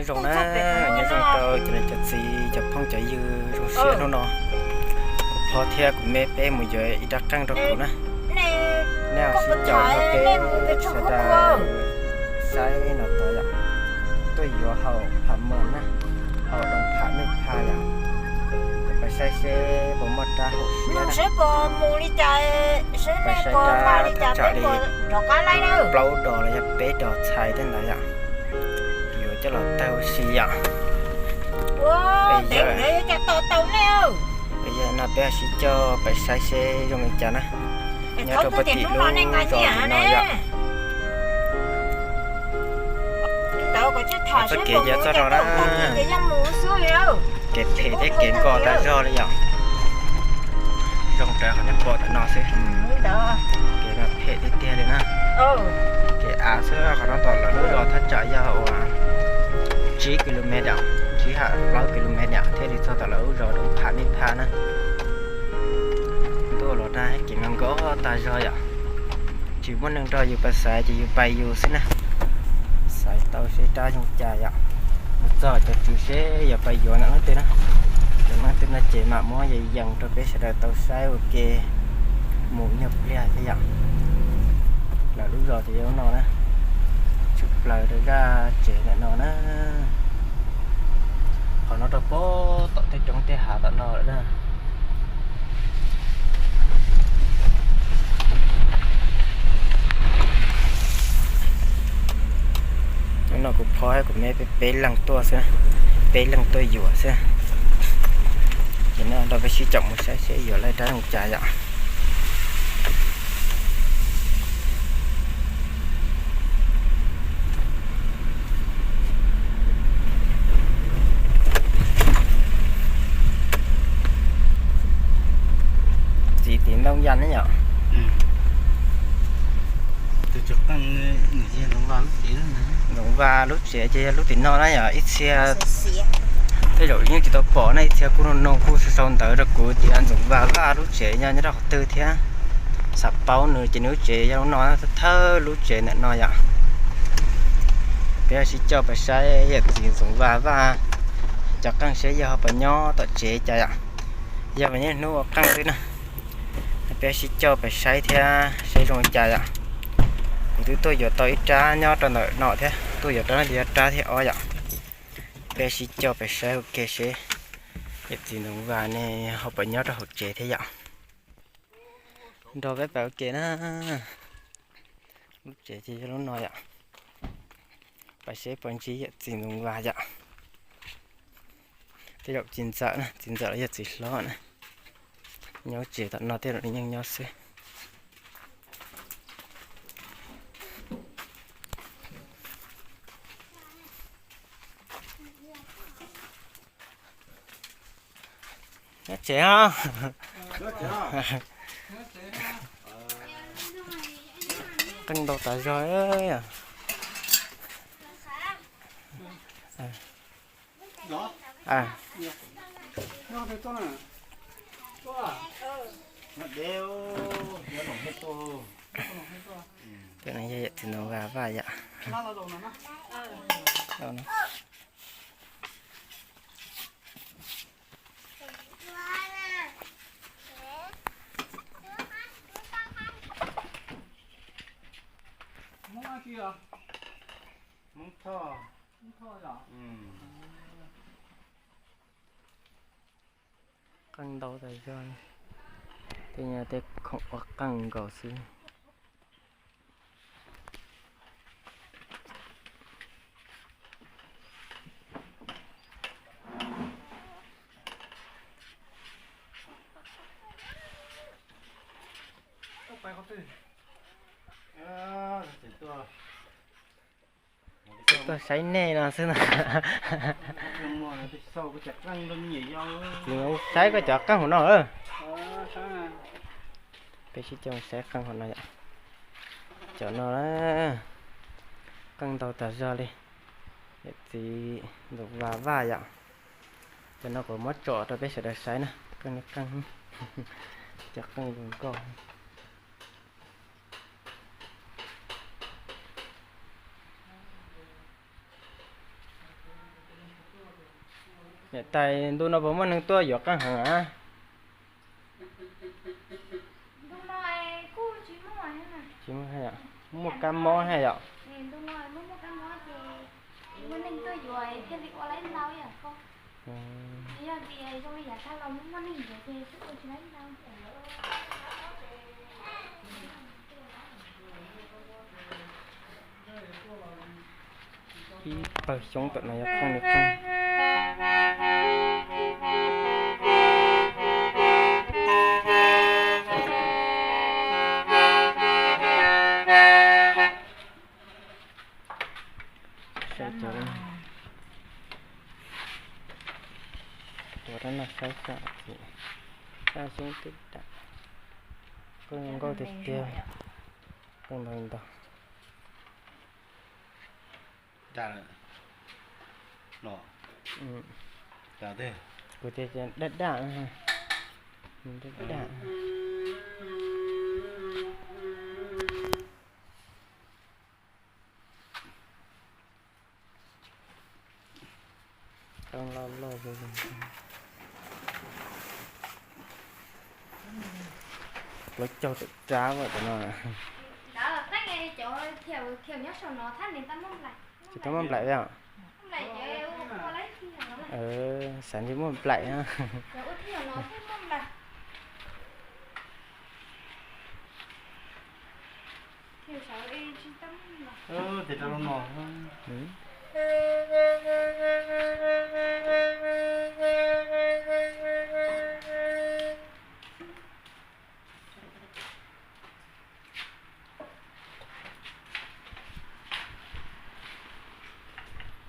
Zoo na, nyob zoo rau cov niam cov txiv cov phooj cov ywg zoo siab hnub no. Kuv Phob thiab kuv Meb peb mus yuav ib rab qeej rau kuv na. Nej sib caum rau peb sawv daws saib no tod yom. Tuaj yuav hauv Pham Mos na, hauv Doos Pham Mej Pha yom. Peb saib seb puas muaj rab hauv siab na. Peb saib rab thaj tsam li plaub dos los yog peb dos txhais tej ntawd yom. Yuav coj los tawg ua si yom. Yog no peb sib coj pais saib seb zoo li cas na. Nyob rau pem tim lub zos tim no yom. Txoj kev yog txoj no na. Kev phem thiab kev nkoj tas zog li yom. Zoo raws qhov nej pom ntawm no xwb. Kev phem tiag tiag li na. Kev av xwb, qhov no tom lawv lub zos thaj tsam yog uas tsib ki lu mev yom, tsib ha plaub ki lu mev yom thiaj li txog tom lawv lub zos Doos Pham Mej Pha na. Ntuj los nag kev no nkoj tas zog yom. Tsis muaj neeg nrog yus pais xaiv ces yus pais yus xwb na. Xaiv tau seb rab zoo cas yom. Mus txog cov tswv seb yuav pais yuav ntawm leej twg na. Cov leej twg no ces mam muab yees yees rau peb sawv daws tau saib ua ke mus nyuag pliag thiab yom. Lawv lub zos ces yog lub no na. Tshwm plaws rau zaj tsev ntawm no na. Qhov no rau pem tom tej roob tej hav tom no lawm na. Hnub no kuv Phob thiab kuv Meb peb leeg tuaj xwb, peb leeg tuaj yuav xwb. Ces no nrog peb sib caum mus saib seb yuav laj rab zoo cas yom. Txiv tim ntoo yas ne yom. Ntxoov Vaj lub tsev ces yog lub tim no na yom, ib txhia tej zaum yeej tsis tau pom na, ib txhia kuj noog noog kuj sau sau ntawv rau kuv tias Ntxoov Vaj Vaj lub tsev yog nyob rau qhov twg thiab. Xav paub nws ces nws lub tsev yog lub no, thawj lub tsev ntawm no yom. Peb sib coj pais saib yawm txiv Ntxoov Vaj Vaj cov qeej seb yog ho puas nyob tom tsev cas yom. Yog mas niaj hnub ua qeej xwb na. Peb sib coj pais saib thiab seb zoo li cas yom. Kuv twb tuaj yuav tau ib rab nyob rau ntawm no thiab, tuaj yuav rab no ces yog rab thib ob yom. Peb sib coj pais saib ua ke seb yawm txiv Ntxoov Vaj ne ho puas nyob rau hauv tsev thiab yom. Nrog peb pais ua ke na. Lub tsev ces yog lub no yom. Pais seb puas ntsib yawm txiv Ntxoov Vaj yom. Tej zaum txiv ntxawm na, txiv ntxawm los yog txiv hlob na. Nyob tsev tom no tej zaum nws yeej nyob xwb. Nyob tsev os. Qeej ntau tas zog. Tej no yog yawm txiv Ntxoov Vaj Vaj yom. Qeej ntau tas zog, tej no tej khoom ua qeej nkaus xwb. Tuaj saib nej no xwb na. Saib koj cov qeej hauv no. Peb sib coj saib qeej hauv no yom. Cov no na, qeej ntau tas zog li. Yawm txiv Ntxoov Vaj Vaj yom. Cov no kuv muab tsom rau peb sawv daws saib na, qeej qeej, cov qeej zoo nkauj. Niam tais, ntu no puas muaj neeg tuaj yuav qeej heev a? Tsis muaj, muaj kab mob thiab yom? Ib pawg xyoob tom no yog qeej li qeej. Saib cov, cov rab no saib xyom ces, rab xyoob twb dam, qeej nkauj tiag tiag, qeej ntau ntau. Kuv tias daj daj, daj daj. Qeej loj loj zoo zoo. Plaub caug tawm rab cov no. Tsis tau muaj nplaim li os. Xav ntshe muaj nplaim na.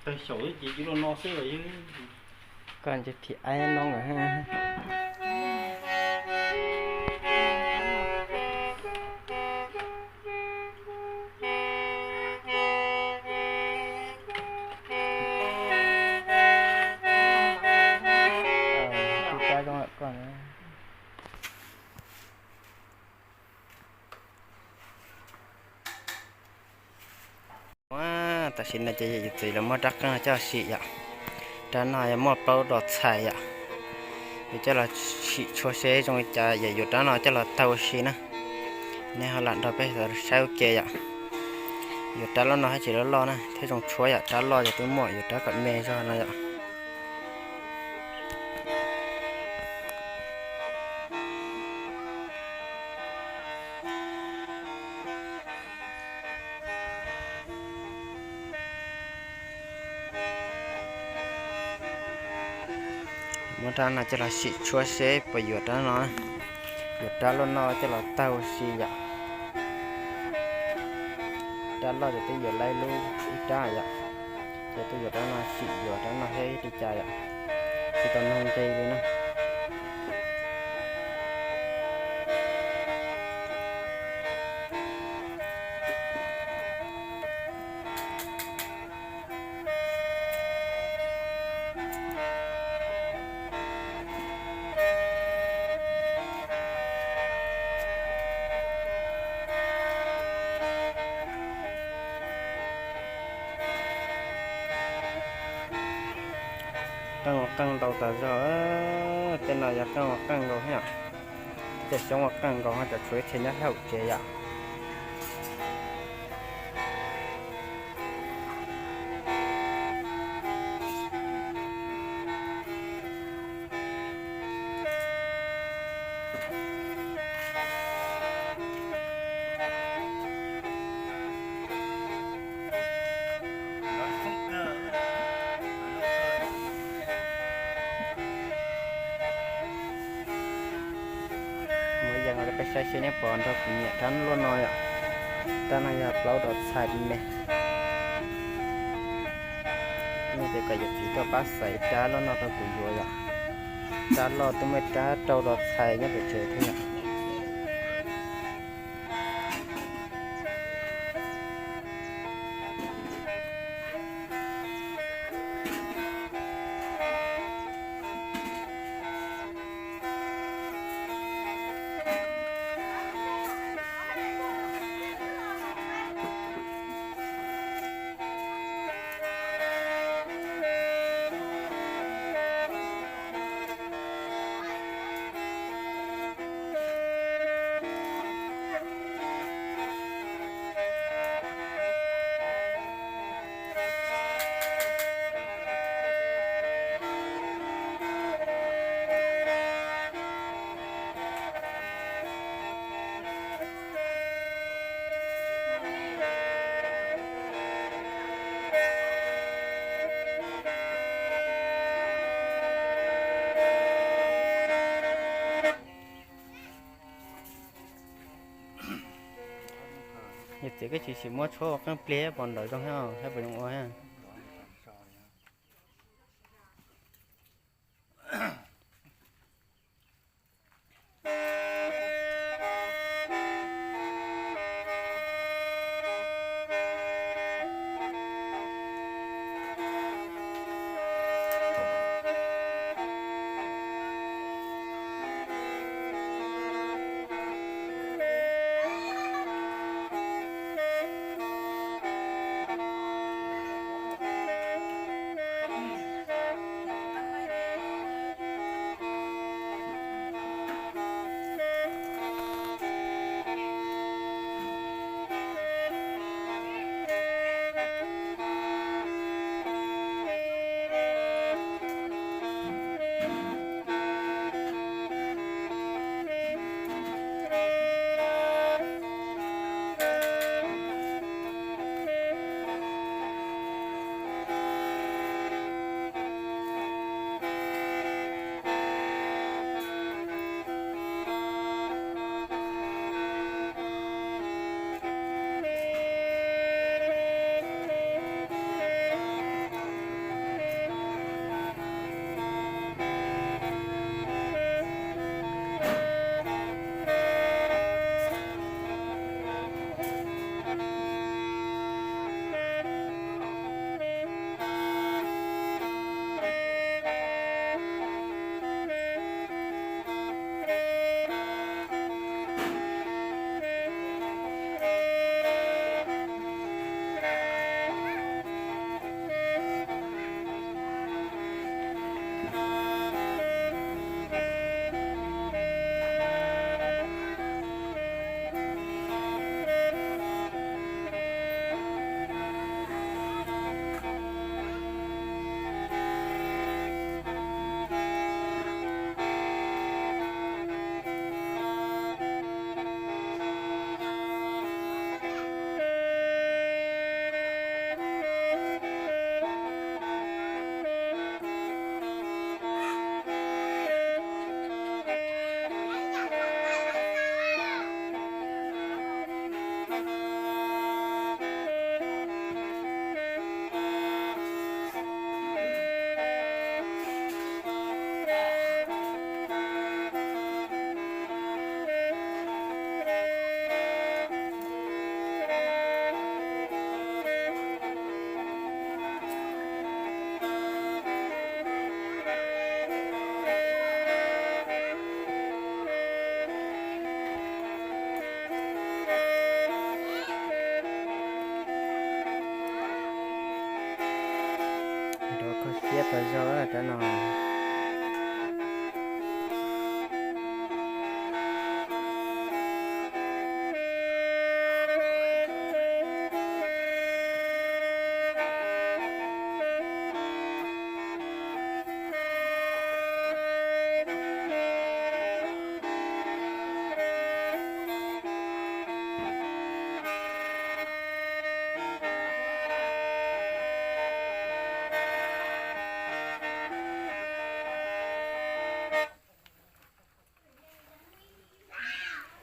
Tawg xyaum ces cia li no xwb. Koj ntshe phim aib no lawm. Tam sim no ces yawm txiv lawv muab rab qeej no coj sim yom. Rab no yog muaj plaub dos txhais yom. Yuav coj los sim tshuab seb zoo li cas yog yuav rab no coj los taug ua si na. Nej ho lam nrog peb saib ua ke yom. Yuav rab loj no thiab tsis loj loj na thiaj zoo tshuab yom, rab loj yog twb muaj, yuav rab kom me zog no yom. Muab rab no coj los sim tshuab seb puas yuav rab no, yuav rab loj no coj los taug ua si yom. Rab loj ces twb yuav laib lub ib rab yom. Ces twb yuav rab no sim yuav rab no thiab ib li cas yom. Tsis tau nug nqi li na. Qeej ua qeej ntau tas zog, tej no yog qeej ua qeej nkaus thiab. Tej xyoob ua qeej nkaus, cov tshuav ib txhia nyob hauv tsev yom. Muaj ib yam no rau peb saib seb neb puas nrog kuv nyiam rab loj no yom. Rab no yog plaub dos txhais me. Nej ces kom yawm txiv tuaj pab xaiv rab loj no rau kuv yuav yom. Rab loj twb muaj rab rau dos txhais nyob pem tsev thiab yom. Koj tsis sim muab tshuab ua qeej pliag pom nrov zoo thiab, thiab puas zoo ua thiab? Rov kho siab tas zog rab no.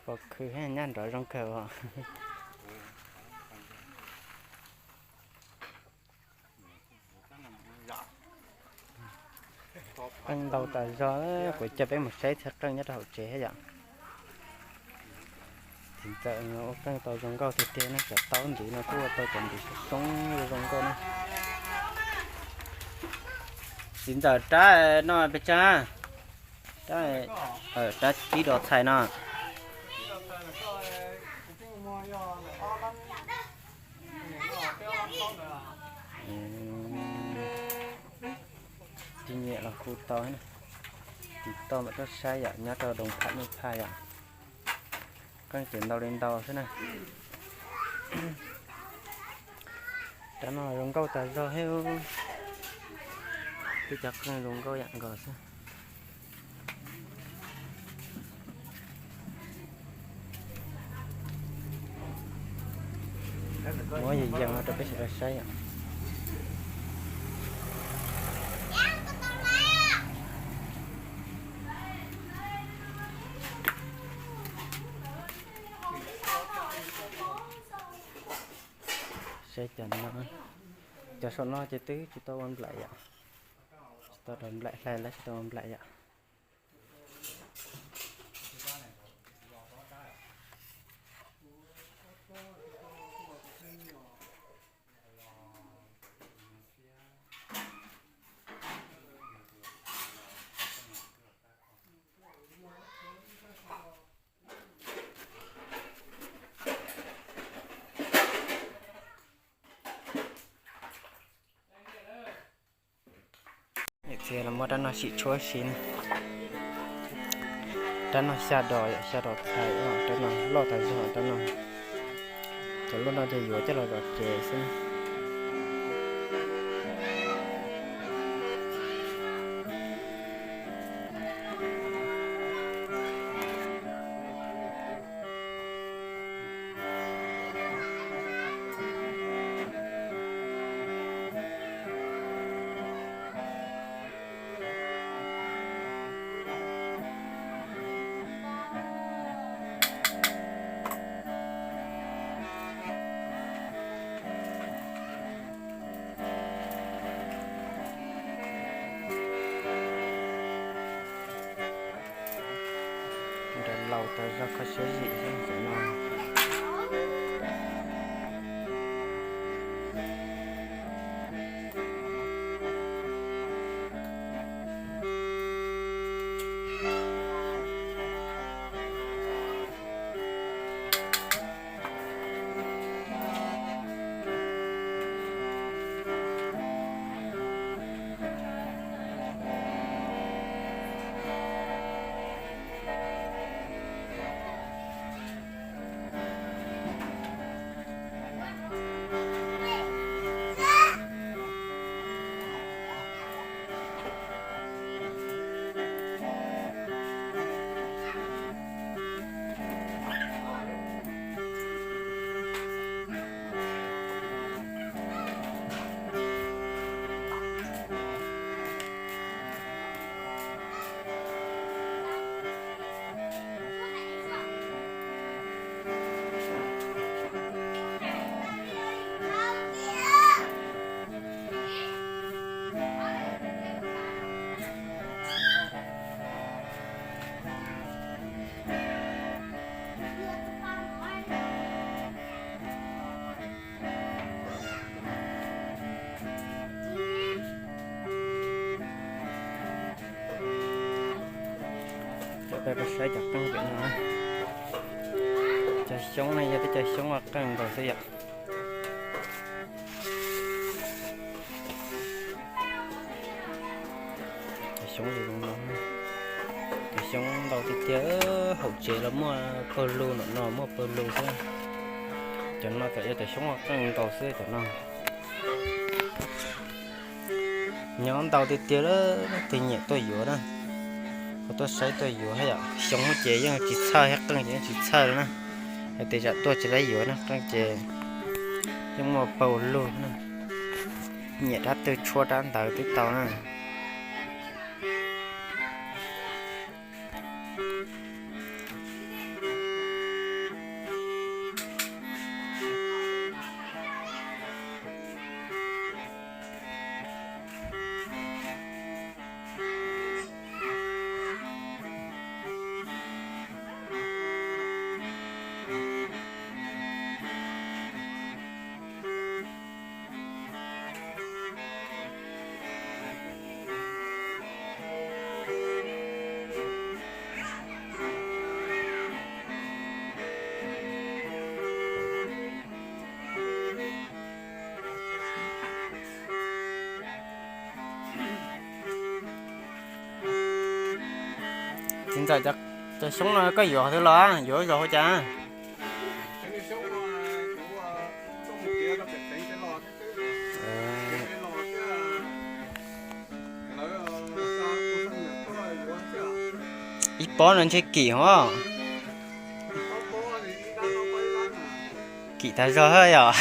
Pom khw thiab nyab nrov zoo kawg os. Qeej ntau tas zog, kuv coj peb mus saib txhia qeej nyob rau hauv tsev thiab yom. Txiv ntxawm ua qeej tau zoo nkauj tiag tiag na, cov taub ntxiv no kuj ua tau cov ntxiv soob soob zoo zoo nkauj na. Txiv ntxawm, rab no pes tsawg? Rab, rab tsib dos txhais no. Tus nyiam los hu tau, tiv toj mam coj saib yom, nyob rau Doos Pham Nuj Phaj yom. Qeej ces ntau li ntau xwb na. Rab no zoo nkauj tas zog thiab. Twb cov qeej zoo nkauj yam nkaus xwb. Muab yees yees no rau peb sawv daws saib yom. Cov saum no ces twb tsis tau ua nplaim yom, tsis tau rau nplaim hlais lawm, tsis tau ua nplaim yom. Txiv los muab rab no sim tshuab si na. Rab no xya dos yom, xya dos thaiv, rab no loj tas zog rab no. Cov loj no ces yuav coj los zom tsev xwb na. Nrad laus tas zog kho siab zim xwb no. Cov peb saib cov qeej pem no, cov xyoob no yog tej cov xyoob uas qeej nkaus xwb yom. Cov xyoob li no, cov xyoob ntau tiag tiag, hauv tsev los muaj pawg lug, nram no muaj pawg lug xwb. Cov no txawm yog cov xyoob uas qeej nkaus xwb cov no. Nyob ntau tiag tiag, leej twg nyiam tuaj yuav na, ho tuaj saib tuaj yuav thiab yom. Xyoob ces yeej tsis txhawj thiab, qeej ces yeej tsis txhawj li na. Yog tias tsam tuaj tsis laib yuav na, qeej ces yeej muaj pawg lug na. Nyiam rab twg tshuab rab ntawd twb tau na. Txiv ntxawm, cov xyoob no koj yuav qhov twg los, yuav zos ua cas? Ib pob no ntshe kim os. Kim tag zog yom.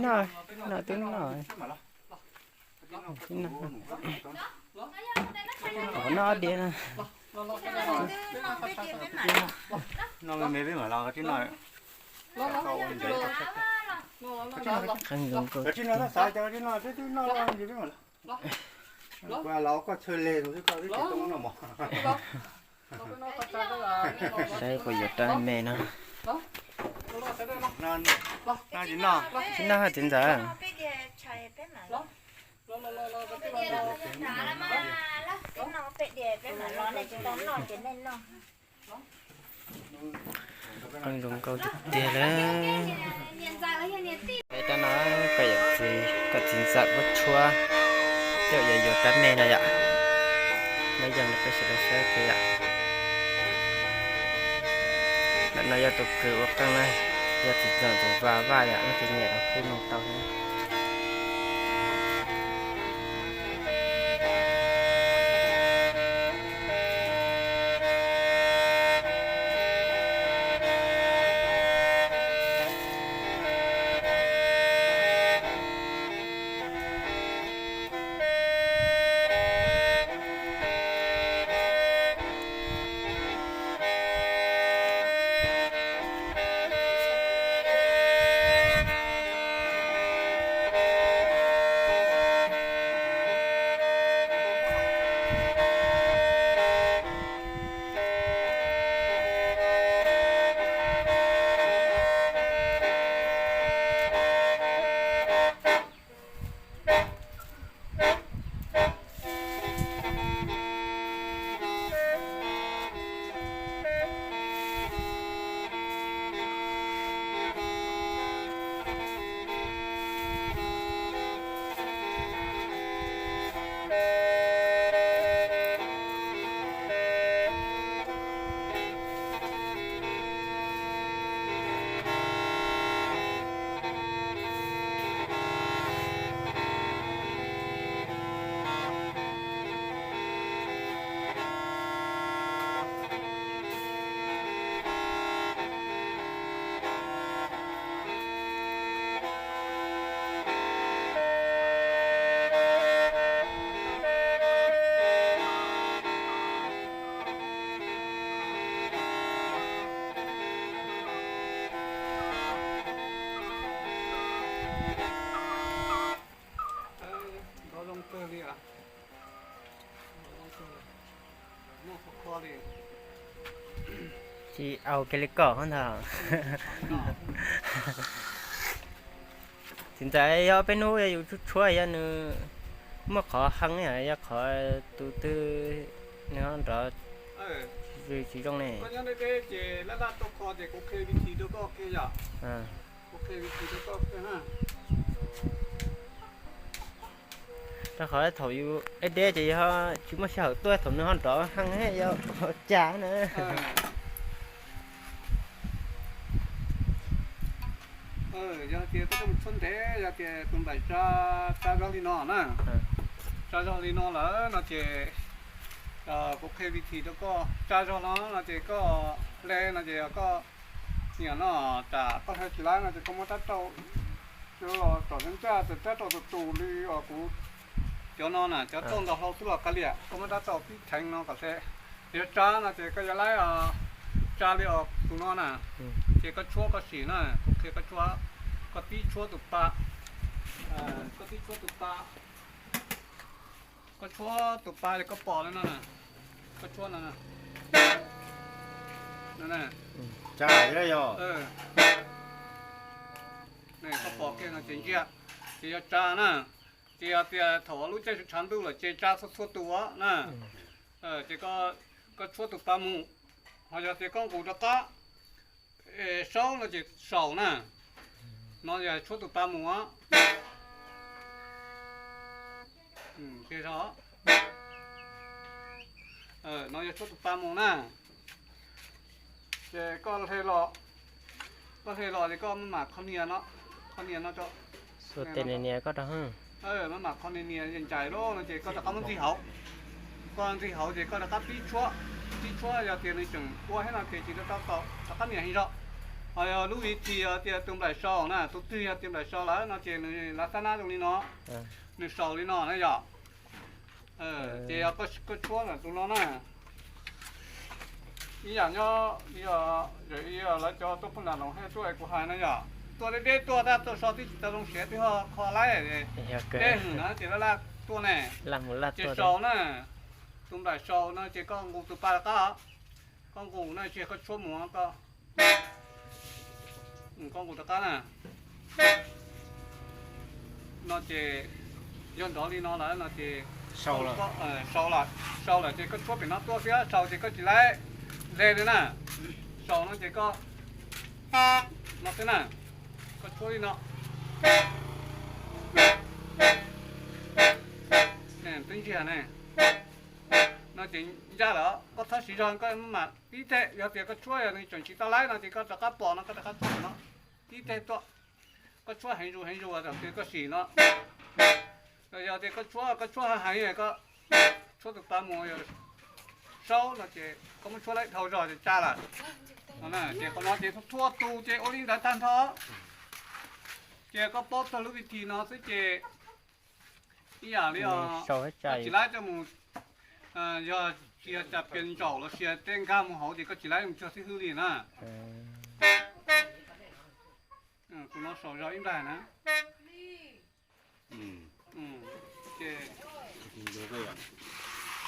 No, no twb no. Twb no. Qhov no ob diav na. No me peb mam los, qhov tsis no. Qhov tsis no, xav cov tsis no, peb twb no los, peb mam los. Kuv los koj txhawj leg tus twb koj twb tsis tau no mos. Saib puas yuav rab me no. Tsis no, tsis no hais txiv ntxawm. Qee zoo nkauj tiag tiag lawm. Rab no kom yawm txiv, kom txiv ntxawm muab tshuab, coj yuav yuav rab me no yom. Muab yees rau peb sawv daws saib thiab yom. Ntawm no yog tus kwv ua qeej na, yog txiv ntxawm tus vaj vaj yom, leej twg nyiam los kuj nug tau thiab. Tsis au kiag li koj ntag. Txiv ntxawm, yog peb hnub yus tshuab tshuab yog nws muaj qhov heev, yog qhov tus twg nws ho nrov tsis zoo ne. Rau qhov thaum yus deb deb ces yog tsis muaj sij hawm tuaj, thaum nws ho nrov heev yog ua cas na. Yog tias koj coj mus tshuab ntev, yog tias tus ntawm tsa, tsa zog li no na, tsa zog li no lawm no ces kuv qhia vim thim rau koj. Tsa zog no no ces koj hle no ces koj niam no, tsam koj hle tsis laib no ces koj muab rab rau, los tom ncaj ncaj, rab rau tus tus li os, kuv cov no na, cov rau ntau hlau xwb los kav liam, koj muab rab rau tib theev no kom hle. Yog tsa no ces koj yuav laib tsa li os tus no na, ces koj tshuab koj sim na, kuv qhia koj tshuab, koj tib tshuab tus pa, koj tib tshuab tus pa, koj tshuab tus pa es koj pom no, koj tshuab no, koj pom kiag no ces ntsia, ces yog tsa na. Ces yog tias thaum lub caij tshav ntuj lawm ces tsa txhua txhua tus na, ces koj tshuab tus pa mus, ho yog tias koj nqus rov qab saub no ces saum na, no yog tshuab tus pa mus. No yog tshuab tus pa mus na. Ces koj hle los, koj hle los ces koj mam qhov nias no, qhov nias no, tes nias nias koj rau, mam mam qhov nias nias ncais lawm no ces koj rov qab muab ntxig hauv. Koj ntxig hauv ces koj rov qab pib tshuab, pib tshuab yog tias nws tseem ua thiab no ces tsis tau tau, rov qab nias heev zog. Ho yog lub vim thi yog tias tus nplaim sau na, tus twg yog tias nplaim sau lawm no ces nws lawv xab nab zoo li no, nws sau li no na yom. Ces yog koj tshuab ntawm tus no na, ib yam nyob, yog lawv cov tuaj pheej lam loos hej tuaj kuv hais no yom, tuaj deb deb tuaj tab tuaj so twb tsis tau zoo siav twb ho kho laib, deb hwm na ces laj laj tuaj ne. Ces sau na, tus nplaim sau no ces koj nqus tus pa rov qab, koj nqus na ces koj tshuab mus, koj koj nqus rov qab na. No ces yog nrov li no lawm no ces sau lawm, sau lawm ces koj tshuab pem no tuaj xwb, sau ces koj tsis laib hle li na. Sau no ces koj no xwb na, koj tshuab li no. Twb ntsiag ne. No ces ncaj lawm, koj txhob siv zog, koj mam tib teg, yog tias koj tshuab yog nws tseem tsis tau laib no ces koj rov qab pom no, koj rov qab tshuab no, tib teg tuaj. Koj tshuab heev zus heev zus thaum twg koj sim no. Yog tias koj tshuab, koj tshuab heev heev, koj tshuab tus pa mus, saub no ces koj muab tshuab laib dhau zog ces tsa lawm. Ces qhov no ces thua tus ces ua li ntawd tag nrho. Ces koj paub txog lub vim thi no xwb ces ib yam li os, koj tsis laib coj mus, yog tsis yog cas pias ntsaum los sis tej nkag mus hauv ces koj tsis laib mus tsuag xib hwb li na. Tus no sau zog ib nplag na. Ces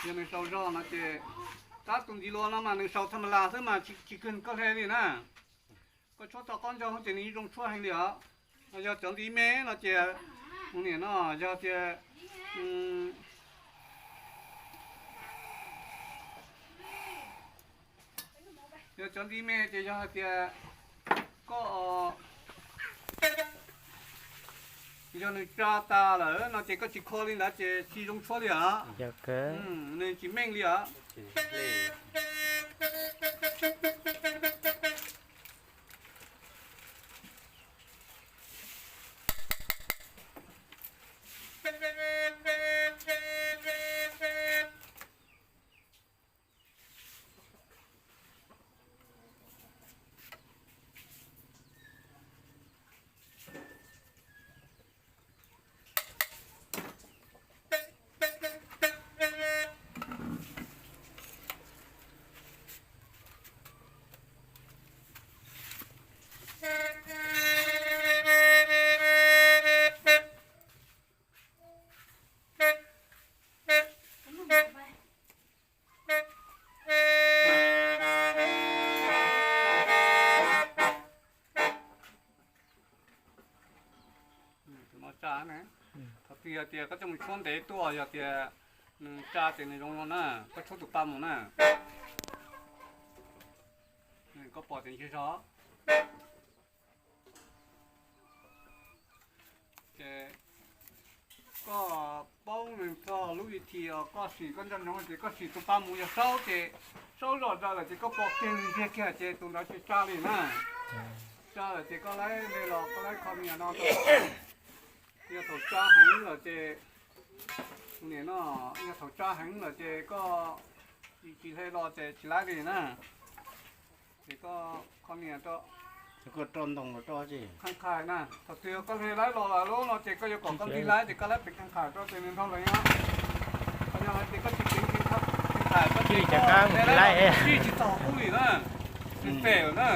yog nws sau zog no ces tab tus ntiv luas no mas nws sau tha ma las xwb mas tsis kawg koj hle li na. Koj tshuab tau qaub ncaug ces nws yeej zoo tshuab heev li os. Yog cov ntiv me no ces mus niam no yog tias, yog cov ntiv me ces yog hais tias koj, yog nws tsa tas lawm no ces koj tsis kho li ntawd ces tsis zoo tshuab li os. Nws tsis meej li os. Tsa ne, thaum twg yog tias koj coj mus tshuab ntev tuaj yog tias nws tsa ces nws zoo no na, koj tshuab tus pa mus na, koj pom tias ntsig zog. Ces koj paub nws txog lub vim thi os, koj sim koj nco ntsoov ces koj sim tus pa mus, yog saub ces saub zom zaws lawm ces koj pom kiag nws ntsiag kiag ces tus ntawd ces tsa li na. Tsa lawm ces koj laib hle los koj laib kho nias no. Yog thaum tsa heev lawm ces, niam no, yog thaum tsa heev lawm ces koj tsis hle los ces tsis laib li na. Ces koj kho nias rau, koj rau ntoo los rau qhais na. Thaum twg koj hle laib los lawm lub no ces koj yuav kom koj ntig laib ces koj laib peev qhais rau ces nws nrog lawv nyob. Yog hais tias koj tsis peev qhais, koj tsis hle laib los tsis txog qub li na, nws pem lawm na.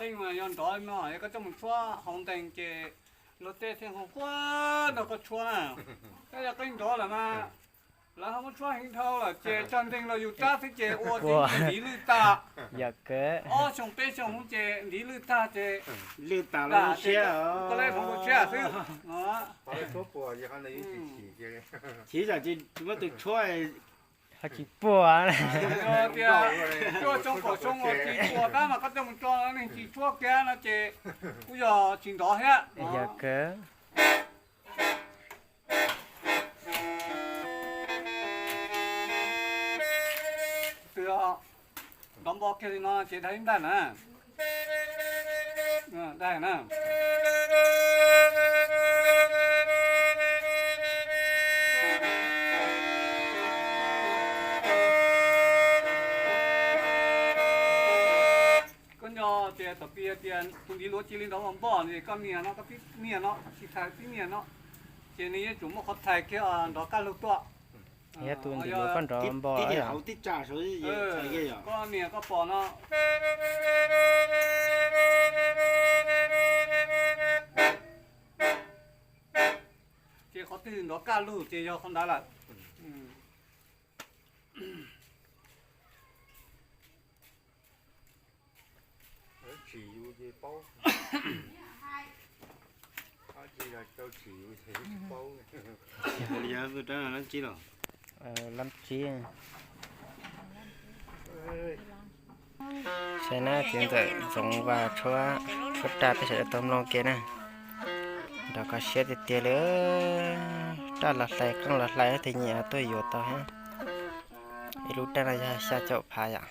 Qeej mas yog nrov no, yog koj coj mus tshuab hauv ntees ces luag tej thiaj hu quaj nrog koj tshuab na. Koj yog qeej nrov lawm mas Lawv ho muab tshuab heev dhau lawm ces tso nteeg los yus rab xwb ces ua tib ntiv lwj tag. Yog kawg. Ob xyoo peb xyoo hnub ces ntiv lwj tag ces lwj tas lawm, koj leb hloov ua tshiab xwb. Chim zam ces muab tus tshuab ho tsis puag. Tias cuaj xyoo kaum xyoo uas tsis puag tab mas koj coj mus tso neeg tsis tshuab kiag no ces kuj yog tsis nrov thiab. Yog kawg. Twb nrov npo kiag li no ces dag ib ntaj na. Dag na. Koj nco tias thaum pib tias tus ntiv luav cia li nrov npo npo es koj nias no, koj pib nias no, tsis thais pib nias no, ces nws yuav tsum muaj qhov thais kiag nrov kaj lug tuaj. Yog tus ntiv luav koj nrov npo, koj nias koj pom no, ces qhov twg nrov kaj lug ces yog qhov ntawd lawm. Tsis yus ces paub. Tsis yus ces tsis paub. Yog li yog tus rab no dab tsi los? Lab tsib. Saib na, txiv ntxawm Ntxoov Vas tshuab, tshuab raj peb sawv daws tau mloog ke na. Nrov kho siab tiag tiag li. Raj los hlais, qeej los hlais, tej nyiam tuaj yuav tau thiab. Ib lub raj no yog xya caum phav yom,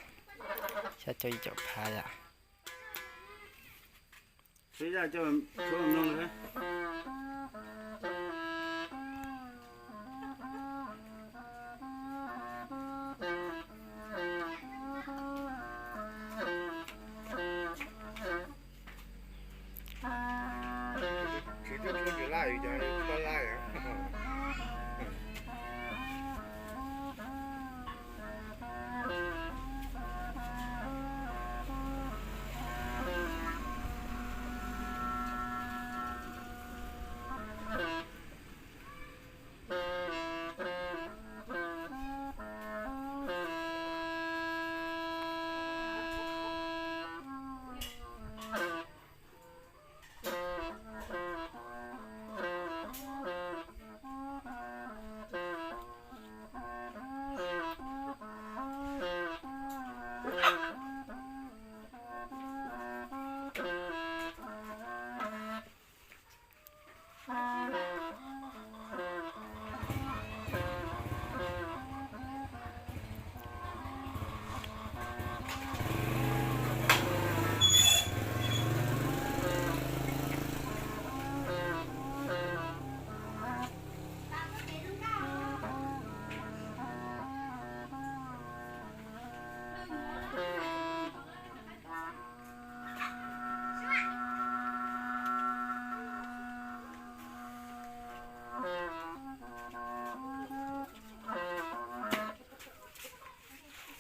xya caum yim caum phav yom.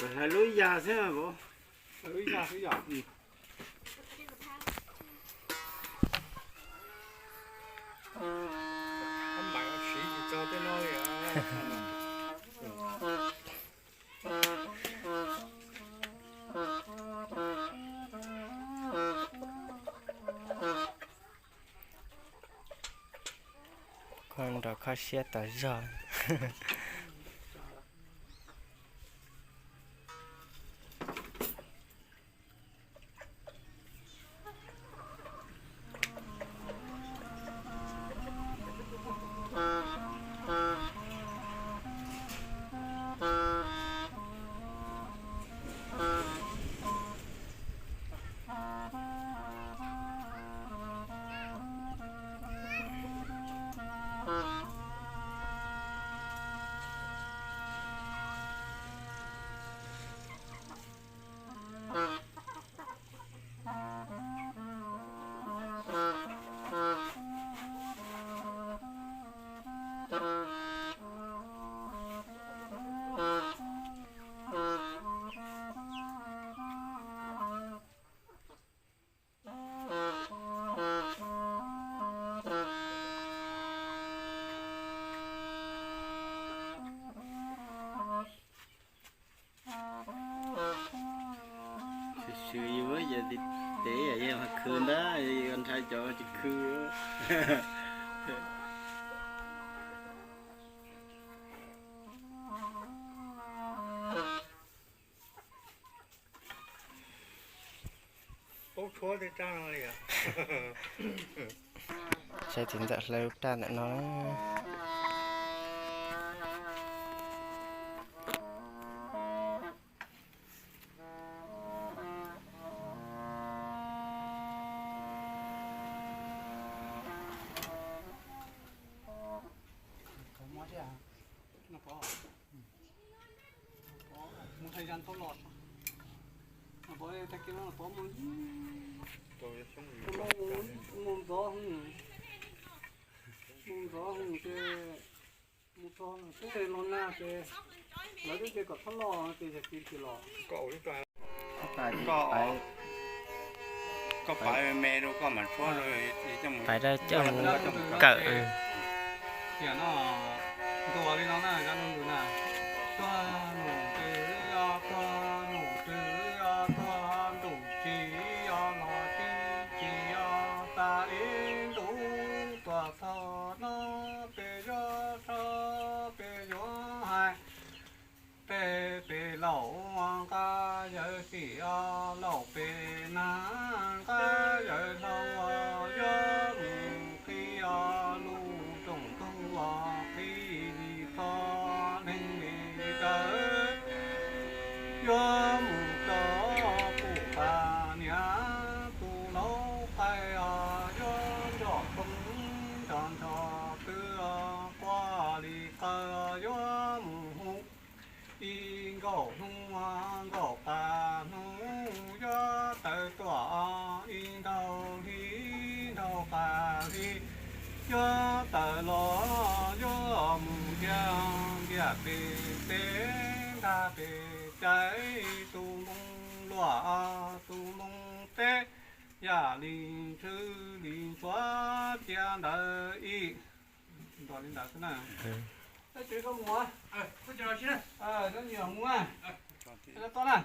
Hlais lub yas xwb. Hlais lub yas xwb yom. Siv tsis txog tej no li. Koj nrov kho siab tas zog. Yog tias yog mas khwv ntag, ntshai cov tsis khwv. Saib txiv ntxawm hlawv raj ntawm no. Mus ntxov, mus ntxov ces mus txog xwb los nag ces lawv twb tias kom txhob los ces yog tiv tis los. Koj pais me rau koj mam tshuab, pais rau coj mus kawm. Tiam no ntuas li no na, cov no ntuas na. Tuag num twg os, tuag num twg os, tuag num tsis os, los tsis tsis os, tas ib ntus tuaj txog no peb yuav tso, peb yuav hais. Tej pem laus nqa yawg xim os, laus pem nag nqa yawg hlau os, yuav mus qhib os lub rooj tug os, qhib li txog neeg li rawv, yuav mus rau kuv pab niam tus laub qaib os, yuav nrog phooj nrog nrog twb quaj li qawg, yuav mus hu ib nkaus hnub nkaus pab hnub, yuav tawm tuaj ib nraug hli nraug pab hli, yuav tawm los yuav mus ntiag ntiag pem teb ntag pem caij, tus moo luaj tus moo teb, yam li ntshwv li ntxhuav cia ntawd ib. Nto li ntawd xwb na. Tab sis koj mus, koj nyiam mus na, koj tau na.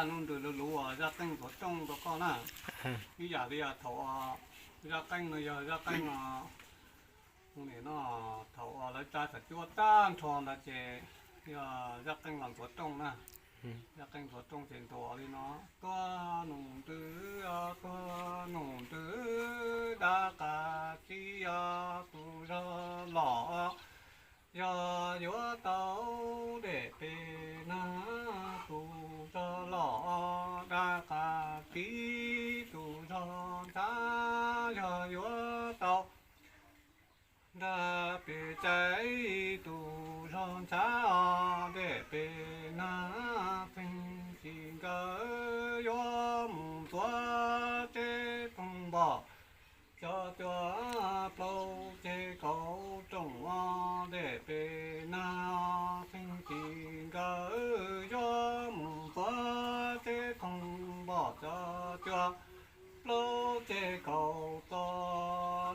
Nuj Nrws luv luv uas zaj qeej ntxuav rooj rau koj na. Ib yam li thaum zaj qeej no yog zaj qeej no, no thaum uas lawv tsa xav cuab tag nrho ntawd ces yog zaj qeej los ntxuav rooj na. Zaj qeej ntxuav rooj ces ntuas li no: Tuag Nuj Nrws, tuag Nuj Nrws, dab qas tib tus zog los, yog yuav tau dej pes nag, tus zog los dab qas tib, tus zog ntshav, yog yuav tau nrag pes tsawg, tus zog ntshav, dej pes nag, feej tsis nkawd yuav mus ntxuav tsev thooj npom, tso cua plaub ceg kaum rooj, dej pes nag, feej tsis nkawd yuav mus ntxuav tsev thooj npom, tso cua plaub ceg kaum txo,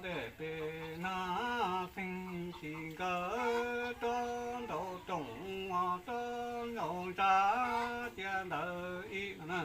dej pes nag, feej tsis nkawd rov nraum rooj, rov nraum ntshav, cia ntawd ib na.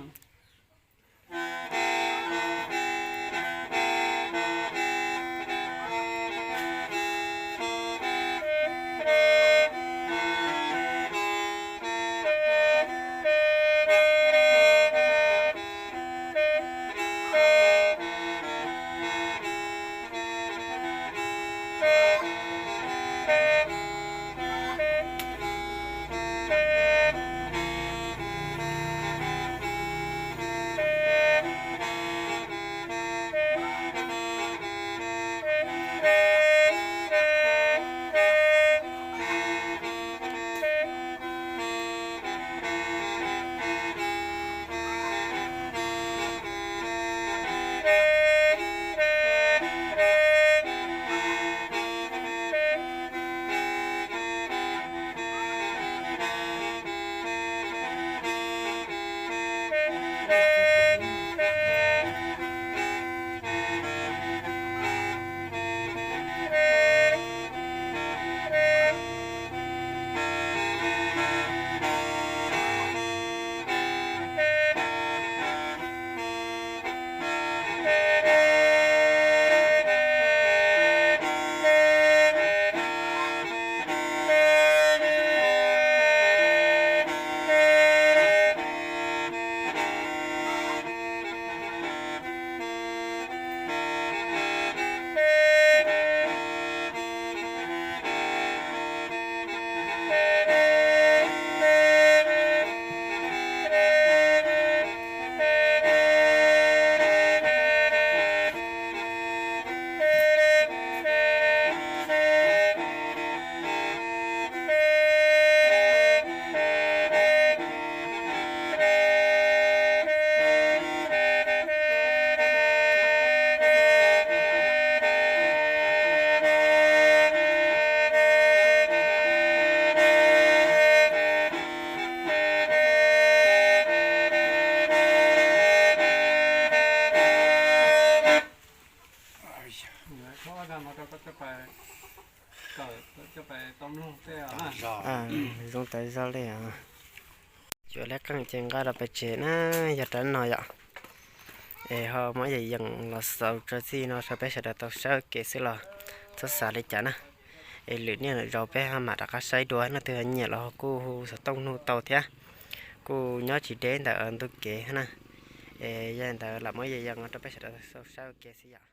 Zoo tas zog li os. Cuab lab qeej ces nqa los pem tsev na, yog rab no yom. Es ho muab yam yees los xaus tso txij no rau peb sawv daws tau saib ua ke xwb los txhob xav li cas na. Es lwm niaj lwm zaus peb ho mam rov qab saib dua, leej twg ho nyiam los kuj hu xov tooj nug tau thiab. Kuj nyob tsis deb ntawm ntug kev na. Es yog li ntawd lam muab yam yees los rau peb sawv daws tau saib ua ke xwb yom.